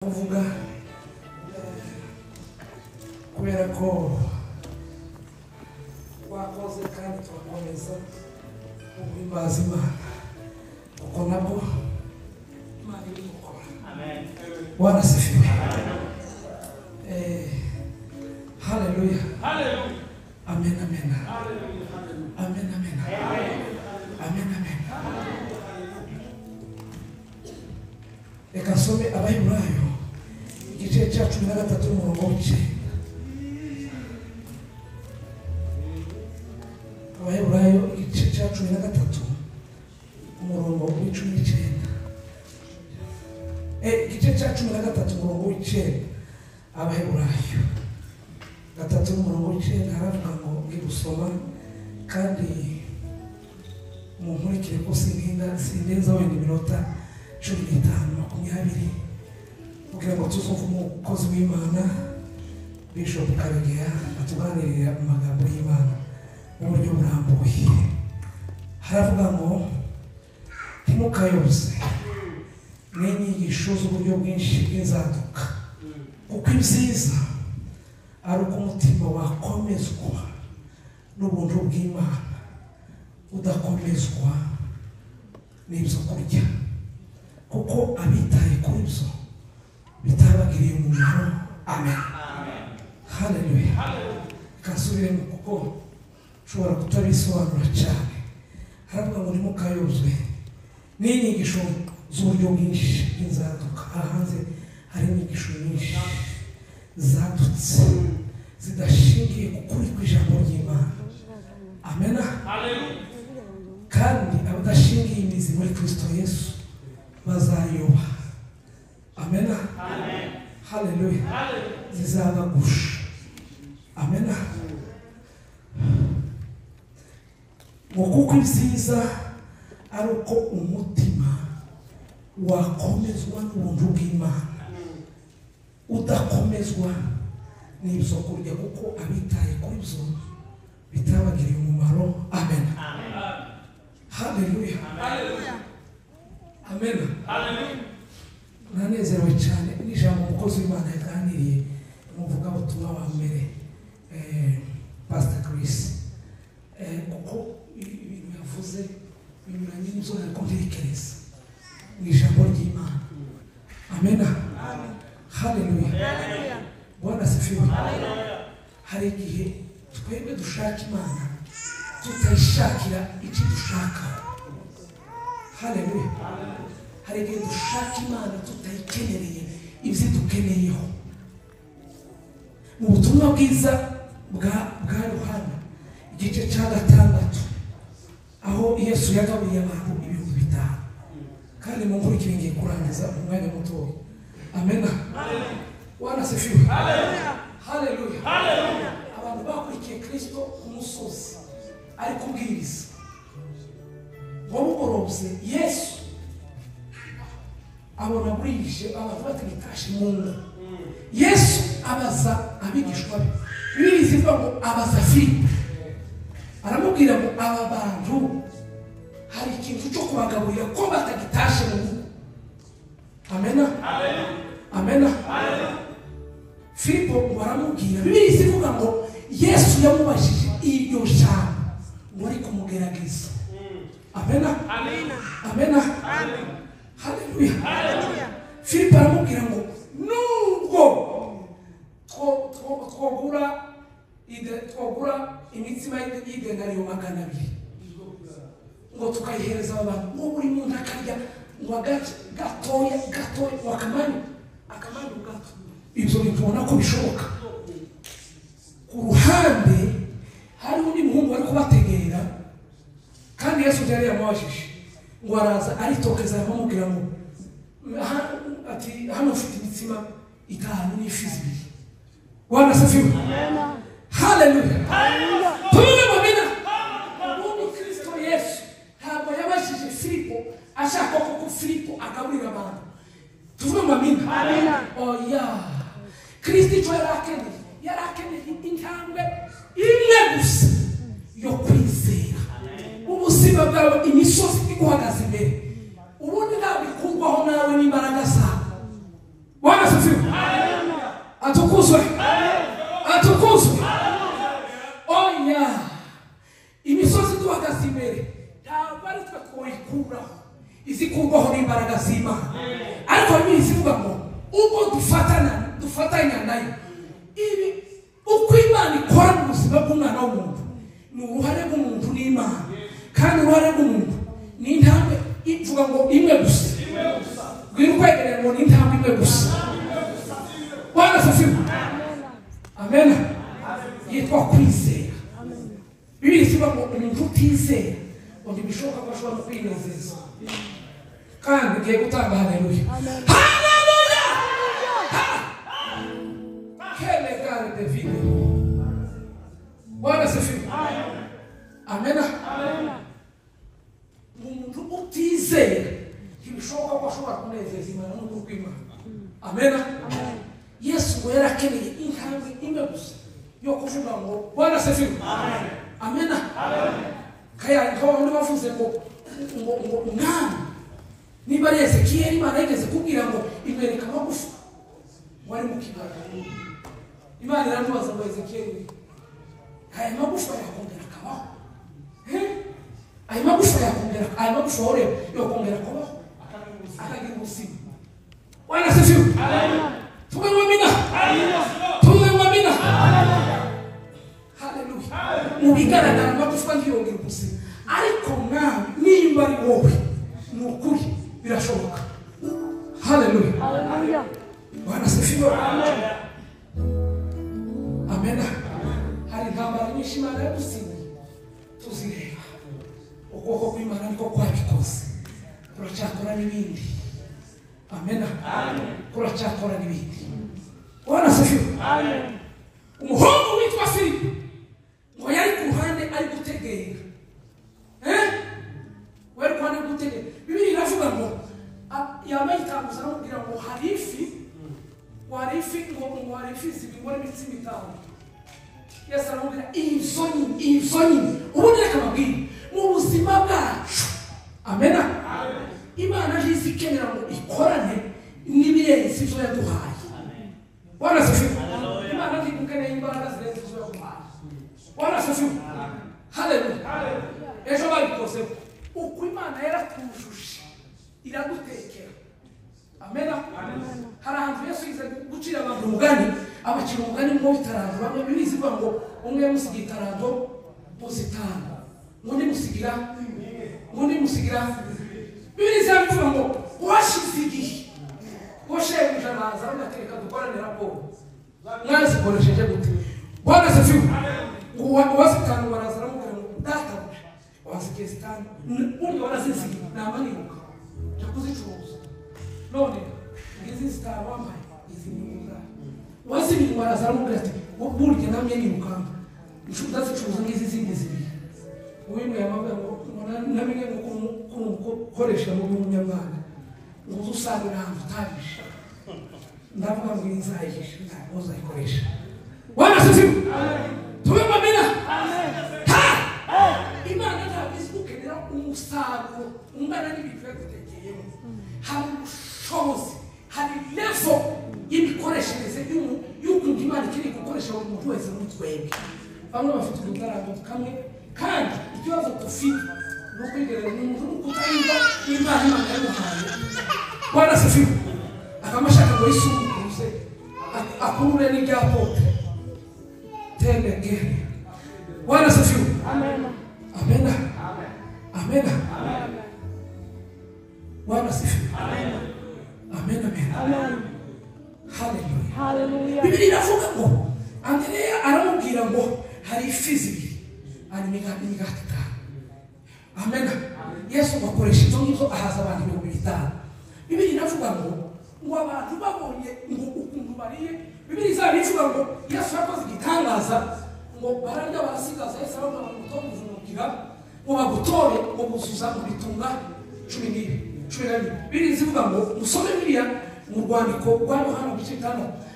Kuvuga kubera ko wakoze kandi turakomeza guhimbaza Imana kuko nabwo Imana iri gukora. Bwana asifiwe. Haleluya. Amen, amen. Amen, amen. Amen, amen. Reka nsome Abaheburayo igice cya 13 umurongo w'icenda. Abaheburayo igice cya 13 umurongo w'19. Igice cya 13 umurongo w'icenda. Abaheburayo 3 umurongo w'icenda haravuga ngo ngiye gusoma kandi munkurikire ko sindenza wenda iminota 15 20 kugira ngo tuzumve umukozi w'Imana Bishop Karegeya atuganirira mu magambo y'Imana mu buryo burambuye. Haravuga ngo ntimukayoze n'inyigisho z'uburyo bwinshi bw'inzaduka, kuko ibyiza ari uko umutima wakomezwa n'ubuntu bw'Imana udakomezwa n'ibyo kurya, kuko abitaye kuri byo bitabagiriye umumaro. Amen. Haleluya. Kasubiremo kuko ushobora kutabisobanura cyane. Haravuga ngo ntimukayobye n'inyigisho z'uburyo bwinshi bw'inzaduka. Hanze hari inyigisho nyinshi zadutse zidashingiye ku kuri kw'ijambo ry'Imana. Amen. Kandi abadashingiye imizi muri Kristo Yesu bazayoba. Amen. Haleluya. Zizabagusha. Amen. Ngo kuko ibyiza ari uko umutima wakomezwa n'ubuntu bw'Imana udakomezwa n'ibyo kurya, kuko abitaye kuri byo bitabagiriye umumaro. Amen. Haleluya. Amen. Nanezerewe cyane n'ijambo umukozi w'Imana yaganiriye umuvugabutumwa wa mbere Pastor Chris, kuko ibintu yavuze binyuranye n'ibyo nari ntekereza mu ijambo ry'Imana. Amen. Haleluya. Bwana asifiwe. Hari igihe twebwe dushaka Imana tutayishakira icyo dushaka. Haleluya. Hari igihe dushaka Imana tutayikenereye ibyo dukeneyeho. Mu butumwa bwiza bwa Yohana igice cya 6 aho Yesu yagaburiye abantu 5000, kandi mu nkurikire ngiye kurangiza mu mwanya mutoya. Amen. Bwana asifiwe. Haleluya. Abantu bakurikiye Kristo ku musozi ari kubwiriza, bamugorobye Yesu abona burije abantu batagitashe mu ngo. Yesu abaza abigishwa be, Bibiliya ivuga ngo abaza Filipo aramubwira ngo aba bantu hari ikintu cyo kubagaburira ko batagitashe mu ngo. Amena. Amena. Filipo ngo aramubwira, Bibiliya ivuga ngo Yesu yamubajije iryo jambo ngo ari kumugerageza. Amena. Amena. Haleluya. Filipo aramubwira ngo nubwo twogura imitsima y'idenariyo 200 ngo tukayihereza aba bantu, ngo buri muntu akarya ngo agace gatoya gatoya, ngo akamanyu gato. Ibyo bintu ubona ko bishoboka. Ku ruhande hari undi muhungu wari kubategera, kandi Yesu yari yamubajije ngo araza aritokeza aramubwira ngo ati hano ufite imitsima 5 n'ifi 2. Bwana asifiwe. Haleluya. Tume mwamina. Ubundi Kristo Yesu ntabwo yabajije Filipo ashaka ko Filipo agaburira abantu. Tuvuge mwamina. Oya. Kristo icyo yari akeneye intambwe imwe gusa yo kwizera. Ubuzima bwawe imisozi iguhagaze imbere, ubundi ntabwo ikurwaho nawe n'imbaraga zawe. Bwana asifiwe. Atukuzwe. Atukuzwe. Oya. Imisozi duhagaze imbere ntabwo ari twe twayikuraho, izikurwaho n'imbaraga z'Imana. Ariko Bibiliya ivuga ngo ubwo dufatanya nayo, ibi uko Imana ikora mu buzima bw'umwana w'umuntu ni uruhare rw'umuntu n'Imana, kandi uruhare rw'umuntu ni intambwe ivuga ngo imwe gusa. Bwira ukwegereye ngo ni intambwe imwe gusa. Bwana asifiwe. Amen. Yitwa kwizera. Bibiliya ivuga ngo umuntu utizera ngo ntibishoboka ko ashobora kwinezeza. Kandi ngiye gutanga haleluya. Haleluya. Quelle gare de vie. Bwana asifiwe. Amen. Umuntu utizera ntibishoboka ko ashobora kunezeza Imana n'ukuri kw'Imana. Amen. Yesu ngo yarakeneye intambwe imwe gusa yo kuvuga ngo Bwana asifiwe. Amen. Kaya nkaho abandi bavuze ngo ngo umwami niba ari Ezekiyeli Imana yigeze kubwira ngo imwereka amagufa wari mu kibaya. Imana iramubaza ngo Ezekiyeli, aya magufa yakongera akabaho? Aya magufa yakongera, aya magufa ureba yokongera kubaho akagira ubuzima. Bwana asifiwe. Tuwe mwamina. Tuwe mwamina. Haleluya. Mu bigaragara amagufa ntiyongera ubuzima, ariko mwami nimba ari wowe ni ukuri birashoboka. Haleluya. Bwana asifiwe. Amen. Hari intambara nyinshi Imana yadutsindiye tuzireba, ukuboko kw'Imana niko kwabikoze, turacyakora n'ibindi. Amen. Turacyakora n'ibindi. Bwana asifiwe. Umuhungu witwa Filipo ngo yari ku ruhande ari gutegera. Wari ku ruhande gutegera. Bibiliya iravuga ngo yambaye ikanzu aramubwira ngo hari ifi, hari ifi ngo hari ifi zibiri ngo n'imitsima itanu. Yesu aramubwira izo nyine. Ubundi reka mbabwire mu buzima bwacu. Amen. Imana ntizi ikenera ngo ikorane n'ibirenze ibyo yaduhaye. Bwana asifiwe. Imana ntigukeneye imbaraga zirenze izo yaduhaye. Bwana asifiwe. Haleluya. Ejo babikoze uko Imana yaratujuje iradutekera. Amen. Hari ahantu Yesu yize gucira abantu umugani, abacira umugani mu itaranto. Bamwe Bibiliya ivuga ngo umwe yamusigiye itaranto zitanu, undi musigira, undi musigira. Bibiliya ivuga ngo uwashize igihe ngo shebuja araza aramutereka dukorane raporo, mwazikoresheje gute? Bwana asifiwe. Ngo uwazitanu baraza aramubwira ngo databuja wazigiye zitanu, undi warazizigiye namaniruka nja kuzicuruza, none ngizi zitanu wambaye izi nyungu zawe. Uwazibiri baraza aramubwira ati burya namye nirukanga ndazicuruza ngizi zindi zibiri. Uwimwe yamubwira ngo namenye ngo ukoresha mu bunyamwanda ngo uze usanga ahantu utabisha, ndavuga ngo nzayihisha ntabwo uzayikoresha. Bwana asifiwe. Tube mwamina. Imana ntabwo izi gukenera umusaruro ungana n'ibintu yadutekeyemo. Hari ubushobozi, hari level y'imikoreshereze y'ukuntu Imana ikeneye gukoresha buri muntu wese muri twebwe. Bamwe bafite udutaranto kamwe, kandi ikibazo dufite ni ukwigereranya umuntu n'ukutayumva Imana yamuhaye. Bwana asifiwe. Akamashaka ngo yisumbukuruze akurure n'ibyapote tenegere. Bwana asifiwe. Amen. Amen. Bwana asifiwe. Amen. Amen. Haleluya. Bibiliya iravuga ngo Andereya aramubwira ngo hari ifi zibiri hari imigati itanu. Amen. Yesu akoresha izo ngizo ahaza abantu 5000. Bibiliya iravuga ngo abantu babonye ngo ukuntu bariye. Bibiliya izabivuga ngo Yesu yakoze igitangaza ngo bararya barasigaza. Yesu aravuga ngo mutore ngo bagutore ngo buzuza mu bitunga 12 12. Bibiliya ivuga ngo musome Bibiliya mu rwandiko rwa Yohana igice 5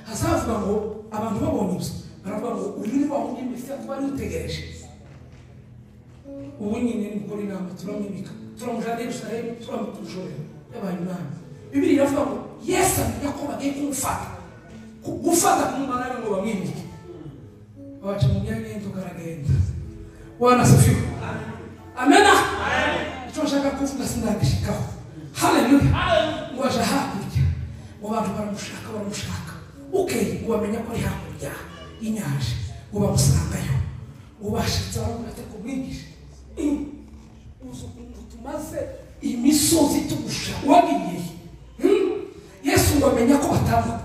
hazavuga ngo abantu babonye ibyo baravuga ngo uyu ni wa wundi Mesiya twari dutegereje. Ubu nyine ni gukora inama, turamwimika, turamujyana i Yerusalemu, turamutujorera yabaye umwami. Bibiliya iravuga ngo Yesu amenya ko bagiye kumufata gufata kumumara ngo bamwimike baca mu myanya y'inzoka aragenda. Bwana asifiwe. Amena. Icyo nshaka kuvuga sindagishikaho. Haleluya. Ngo aje hakurya, ngo abantu baramushaka baramushaka, ukeye ngo bamenya ko ari hakurya y'inyanja, ngo bamusangayo, ngo bashitse baramubwira ati kumwigisha uzi ukuntu tumaze imisozi tugusha wagiye. Yesu ngo amenya ko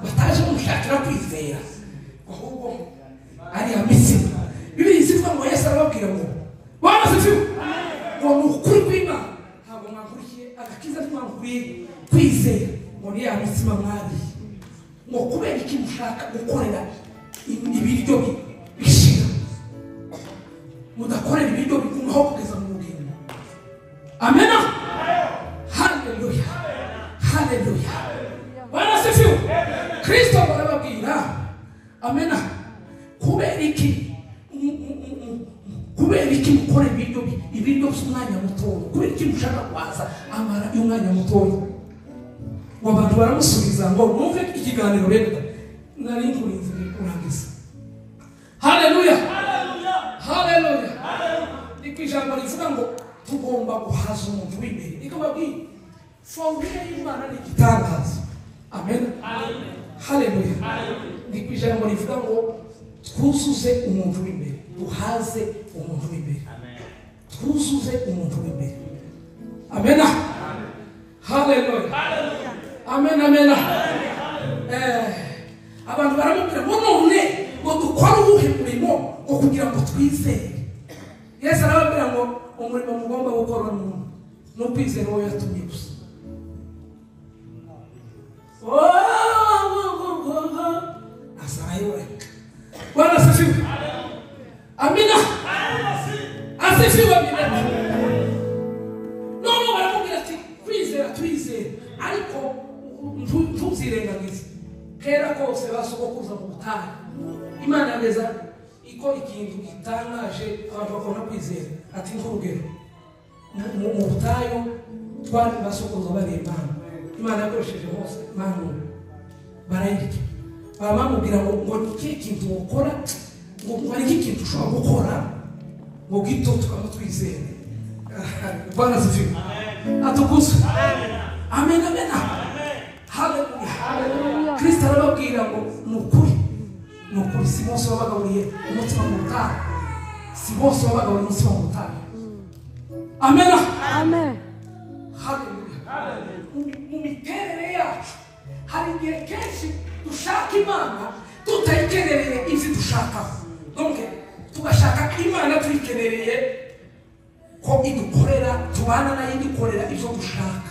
bataje bamushakira kwizera, ahubwo ari amitsima. Bibiliya izivuga ngo Yesu arababwira ngo Bwana asifiwe, ngo ni ukuri kw'Imana ntabwo mwankurikiye agakiza, ntimwankuriye kwizera, ngo ni ya mitsima mwariye, ngo kubera iki mushaka gukorera ibiryo bishira, mudakorera ibiryo bigumaho kugeza mu bugingo. Amena. Haleluya. Haleluya. Bwana asifiwe. Kristo arababwira amena, kubera iki mukora ibiryo by'umwanya mutoya, kubera iki mushaka kwaza amara y'umwanya mutoya. Ngo abantu baramusubiza ngo mwumve ikiganiro rero nari nkurinze kurangiza. Haleluya. Haleluya. Ni ku ijambo rivuga ngo tugomba guhaza umuntu w'imbere. Niko babwiye formule y'Imana ni igitangaza. Amen. Haleluya. Ni ku ijambo rivuga ngo twuzuze umuntu w'imbere, duhaze umuntu w'imbere, twuzuze umuntu w'imbere. Amen. Haleluya. Amen. Amen. Abantu baramubwira ngo none ngo dukore uwuhe murimo ngo kugira ngo twizere. Yesu arababwira ngo umurimo mugomba gukora ni ukwizera uwo yatumye gusa. Asarayo. Bwana asifiwe. Amina. Asifiwe amina. None baramubwira ati kwizera twizere, ariko ntuzirengagize. Kera kose basogokuza mu butayu, Imana yageza iko ikintu gitangaje abantu bakabona kwizera. Ati nk'urugero mu butayu twari basogokuza bariye Imana, Imana yakoresheje Mose manu barayirya, bamubwira ngo ni ikihe kintu ukora, ngo hari ikintu ushobora gukora ngo gito tukaba twizera. Bwana asifiwe. Atukuzwe. Amen. Amen. Haleluya. Kristo arababwira ngo ni ukuri, ni ukuri, si bose wabagaburiye umutsima mu butayu, si bose wabagaburiye umutsima mu butayu. Amen. Amen. Haleluya. Mu miterere yacu hari igihe kenshi dushaka Imana tutayikenereye ibyo dushakaho. Donc tugashaka Imana tuyikenereye ko idukorera, tubana nayo idukorera ibyo dushaka,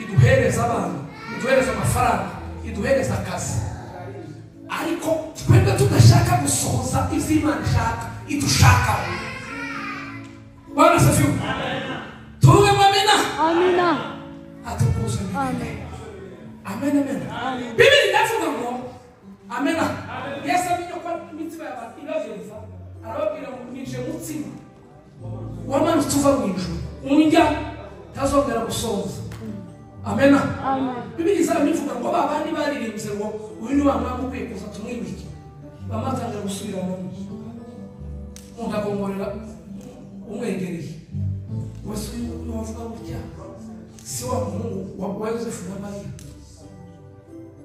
iduhereza abantu, iduhereza amafaranga, iduhereza akazi, ariko twebwe tudashaka gusohoza ibyo Imana ishaka idushakaho. Bwana asifiwe. Tuvuge ngo amena. Amina. Atukuzwe. Amen. Amen. Amen. Bibiliya iravuga ngo amena. Yesu amenya ko imitsima y'abantu ibagenza, arababwira ngo nije mutsima wamanutse uva mu ijuru, undya ntazongera gusonza. Amena. Bibiliya izaba ivuga ngo ba bandi baririmbye ngo uyu ni wa mwami ukwiye kuza tumwimike, bamatangira gusubira mu undi akongorera umwegereye, wese uyu wavuga gutya si wa muhungu wa Yosefu na Mariya.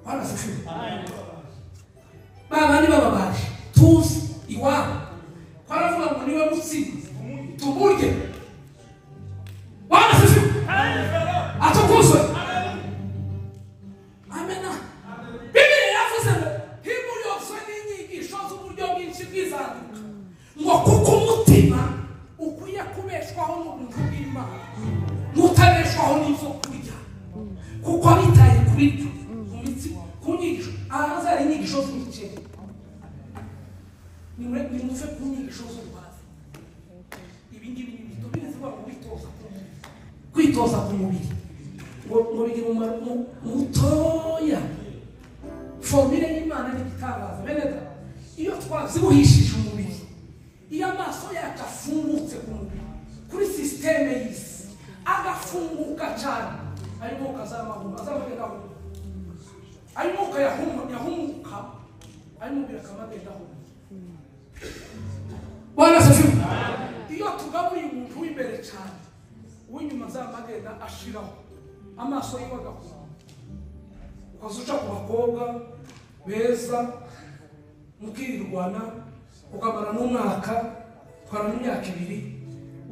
Bwana asifiwe. Ba bandi bababaje tuzi iwabo ko aravuga ngo niwe mutsima tumurye. Bwana asifiwe. Atukuzwe. Amena. Bibiliya yavuze ngo ntimuyobwe n'inyigisho z'uburyo bwinshi bw'izanduka, ngo kuko umutima ukwiye kubeshwaho n'ubuntu bw'Imana, mutabeshwaho n'ibyo kurya, kuko abitaye ku biryo, ku mitsima, ku nyigisho, ahaza hari inyigisho z'imikene. Nimuve ku nyigisho z'urubaza. Ibi ngibi ni bito bivuga ngo kwitoza ku mubiri, kwitoza ku mubiri ngo bigira umumaro mutoya. Formule y'Imana ni igitangaza. Bene data, iyo twazibuhishije umubiri, iyo amaso yacu afungutse ku mubiri, kuri sisiteme y'isi, agafunguka cyane, ayo mwuka azamaguru azamagenda. Ay'umwuka yahumuka ay'umubiri akamagenda ahumuka. Bwana asifiwe. Iyo tugaburiye umuntu w'imbere cyane, uw'inyuma azamagenda ashiraho amaso yiwe agahuma. Ukaza uca ku bakobwa beza mukirirwana ukamara n'umwaka ukamara n'imyaka ibiri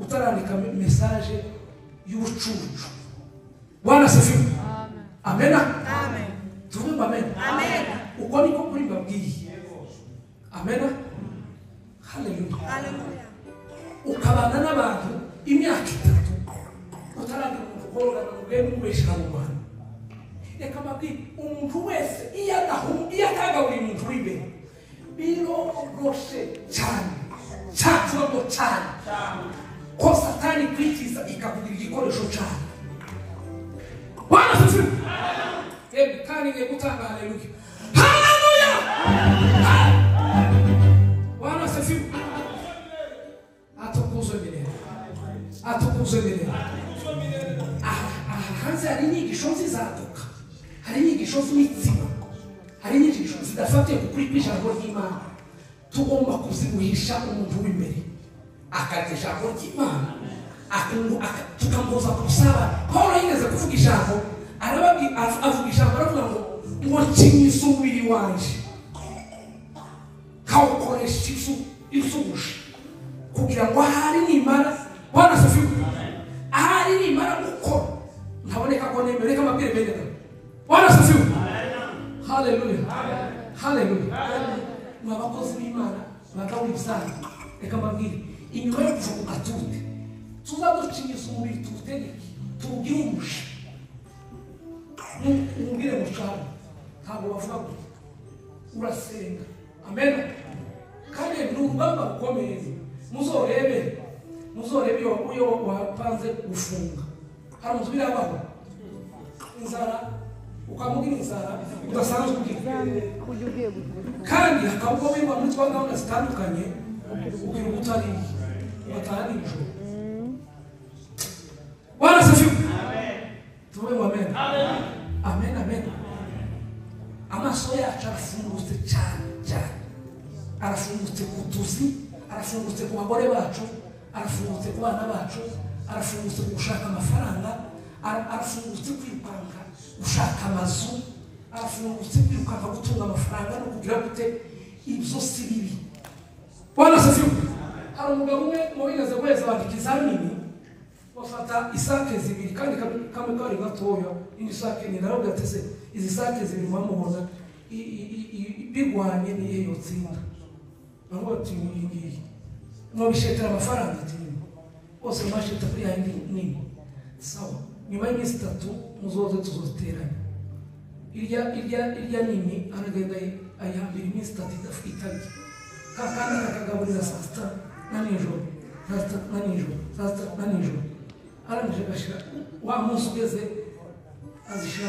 utarandika message y'ubucucu. Bwana asifiwe. Amen. Amen. Tuvuge amen. Amen. Uko niko kuri mbabwiye. Amen. Haleluya. Haleluya. Ukabana n'abantu imyaka itatu utaragira umuntu ukorana n'ubwenge umubeshera mu bantu. Reka mbabwire, umuntu wese iyo atagaburiye umuntu w'imbere biroroshe cyane cyane cyane ko Satani kwikiza ikakugira igikoresho cyane. Bwana asifiwe. Yemwe kandi ngiye gutanga haleluya. Haleluya. Bwana asifiwe. Atukuzwe milele. Atukuzwe milele. Aha hanze hari inyigisho zizaduka, hari inyigisho z'imitsima, hari inyigisho zidafatiye ku kuri kw'ijambo ry'Imana. Tugomba kuzimuhisha umuntu w'imbere akarya ijambo ry'Imana, tukamuhoza ku musaraba. Pawulo yigeze kuvuga ijambo, avuga ijambo aravuga ngo nkinyiza umubiri wanje nkawukoresha izuje kugira ngo ahari nimara. Bwana asifiwe. Ahari nimara gukora ntaboneka ko nemere. Reka mbabwire bene data. Bwana asifiwe. Haleluya. Haleluya. Mwa bakozi b'Imana bagabura ibyaha, reka mbabwire, inyuma yo kuva ku gatute tuzaducinyiza umubiri tuwutegeke tuwugire umuja. Umubwire mucana ntabwo bavuga gutya, urasenga. Amen. Kandi ni urugamba rukomeye. Muzorebe iyo wapanze gufunga hari umuntu birabaho inzara, ukamubwira inzara udasanzwe ugira, kandi hakaba ubwo wirirwa muri twa gahunda zitandukanye ukirirwa utariye ugataha nijoro. Bwana asifiwe. Tuvuge ngo amen. Amen, amen. Amaso yacu arafungutse cyane cyane, arafungutse ku tuzi, arafungutse ku bagore bacu, arafungutse ku bana bacu, arafungutse ku gushaka amafaranga, arafungutse kwirukanka gushaka amazu, arafungutse kwirukanka gutunga amafaranga no kugira gute. Ibyo si bibi. Bwana asifiwe. Hari umugabo umwe mu bigeze guheza abantu ikizamini, bafata isake zibiri kandi kamwe kari gatoya, indi sake ni narabwira ati se izi sake zibiri mwamubona bigwanye niye yotsinda? Baravuga ati iyi ngiyi mwabishetera amafaranga ati bose mwasheta kuri ya nini. Sawa, nyuma y'iminsi itatu muzoze tuzoziteranya. Irya nini aragenda ayihambira iminsi itatu itarya, kakandi kakagaburira saa sita na nijoro, saa sita na nijoro, saa sita na nijoro. Arangije agashyira wa munsi ugeze azishyira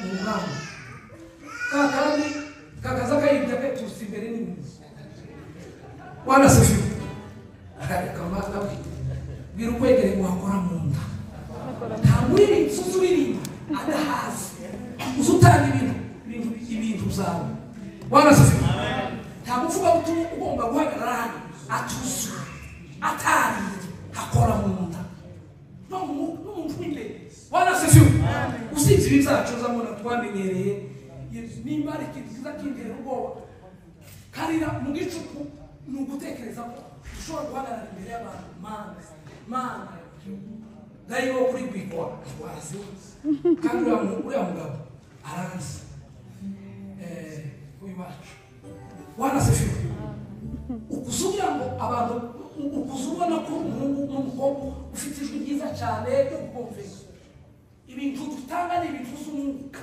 mu rugamba. Kakandi kakaza kayibya kayiturutse imbere n'inyuma. Bwana asifiwe. Reka mana we, bwira ukwegereye ngo wakora mu nda. Nta muririmbyi uzi uririmba adahaze, uzi utanga ibintu byawe. Bwana asifiwe. Nta muvugabutumwa ugomba guhagarara hano atuzuye atariye akora mu nda n'umuntu w'imbere. Bwana asifiwe. Usibye ibi byacu uzabona twamenyereye, nimba ari ikintu kiza kintera ubwoba karira mu gicuku ni ugutekereza ko ushobora guhagarara imbere y'abantu. Mana ndayiwo kuri kwikora wazi, kandi uriya mugabo aranzi uyu wacu. Bwana asifiwe. Ukuzugira ngo abantu ukuzubona ko umuhungu n'umukobwa ufite ijwi ryiza cyane ryo kukumvira. Ibintu dutanga ni ibintu z'umwuka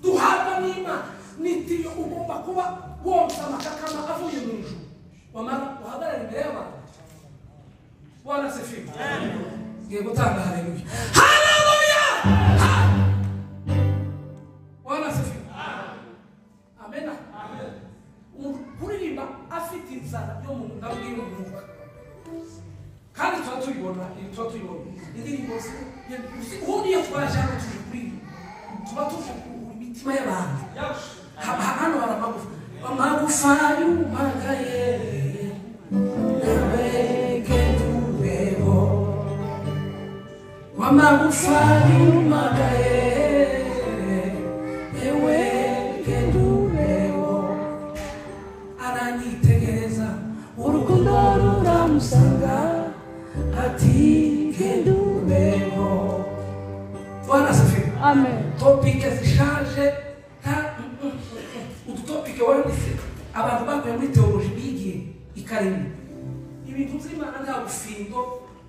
duhabwa n'Imana. Nitiyo ugomba kuba wonsa amakakama avuye mu ijuru wamara uhagarara imbere y'abantu. Bwana asifiwe. Ngiye gutanga haleluya. Haleluya. Bwana asifiwe. Amen. Umuntu kuririmba afite inzara yo mu nda y'umwuka, kandi tuba tubibona indirimbo ubundi iyo twaje hano tuje kuririmba tuba tuje kuruhura imitima. Imitima y'abantu hano hari amagufa amagufa yumagaye nawe gendubeho amagufa yumagaye ewe gendubeho aranyitegereza urukundo ruramusanga ati gendubeho. Bwana asifiwe. Amen. Topike zishaje udutopike wanditse abantu bakuye muri teoloji bigiye ikarimo ibintu by'Imana nta bufindo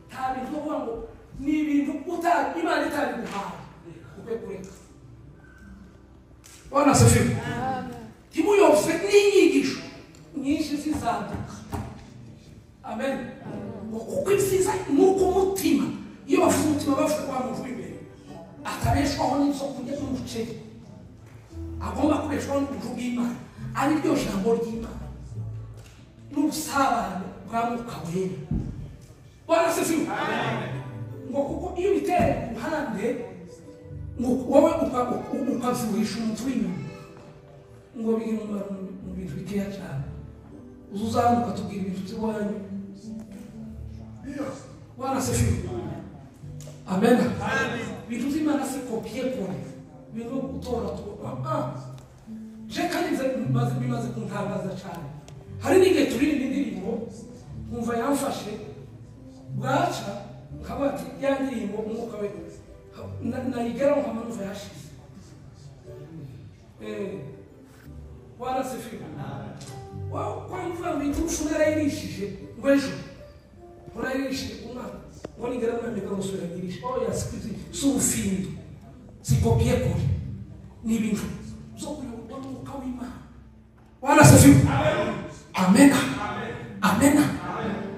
nta bintu byo kuvuga ngo ni ibintu Imana itabiguhaye ukwiye kureka. Bwana asifiwe. Ntimuyobye n'inyigisho nyinshi zizaduka. Amen. Kuko ibyiza ni uko umutima iyo bavuze umutima bavuga wa muntu w'imbere atabeshwaho n'ibyo kurya n'umuceri agomba kubeshwaho n'ubuntu bw'Imana ari ryo jambo ry'Imana n'ubusabane bwa Mwuka Wera. Bwana asifiwe. Ngo kuko iyo ubitereye ku ruhande ngo wowe ukabyuhisha umuntu w'inyuma ngo bigira umumaro mu bintu bikeya cyane uza uzamuka tubwira ibintu by'iwanyu. Bwana asifiwe. Amen. Ibintu by'Imana si copier-coller ibintu byo gutora je kandi bimaze kuntangaza cyane. Hari n'igihe turirimba indirimbo nkumva yamfashe bwaca nkaba ati ya ndirimbo umwuka we nayigeraho nkaba numva yashize. Bwana asifiwe. Kwa mvuga ngo iturufu narayirishije ngo ejo narayirishije umwaka ngo nigera muri Amerika gusubira nyirisha. Oya si ubufindo si copier-coller ni ibintu byo kuyoborwa n'Umwuka w'Imana. Bwana asifiwe. Amen. Amen.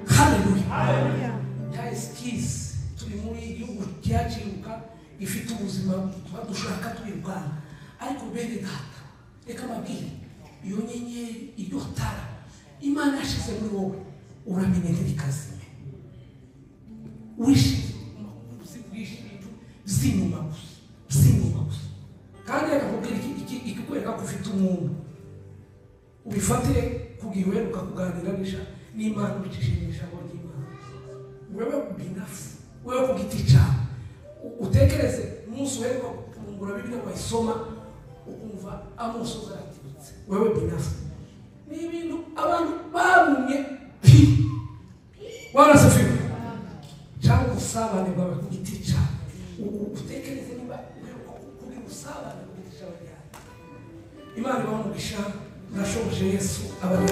Haleluya. Nta excuse turi muri igihugu cyaciruka gifite ubuzima tuba dushaka twirukana ariko bene data reka mabwire iyo nyenyeri iryo tara Imana yashize muri wowe uramenye ntirikazime wishize ibintu by'inyuma gusa by'inyuma gusa. Kandi reka nkubwire ikikwereka ko ufite umuntu ubifatire kugira uheruka kuganira n'Imana ubicishije mu ijambo ry'Imana wewe binafsi wewe ku giti cyawe utekereze umunsi uheruka gufungura Bibiliya ukayisoma ukumva amosozi aratibutse wewe binafsi ni ibintu abantu barumye pi. Bwana asifiwe. Cyangwa ubusabane bwawe ku giti cyawe utekereze niba uheruka kugira ubusabane ku giti cyawe. Imana ibahe umugisha. Ndashoboje Yesu abari.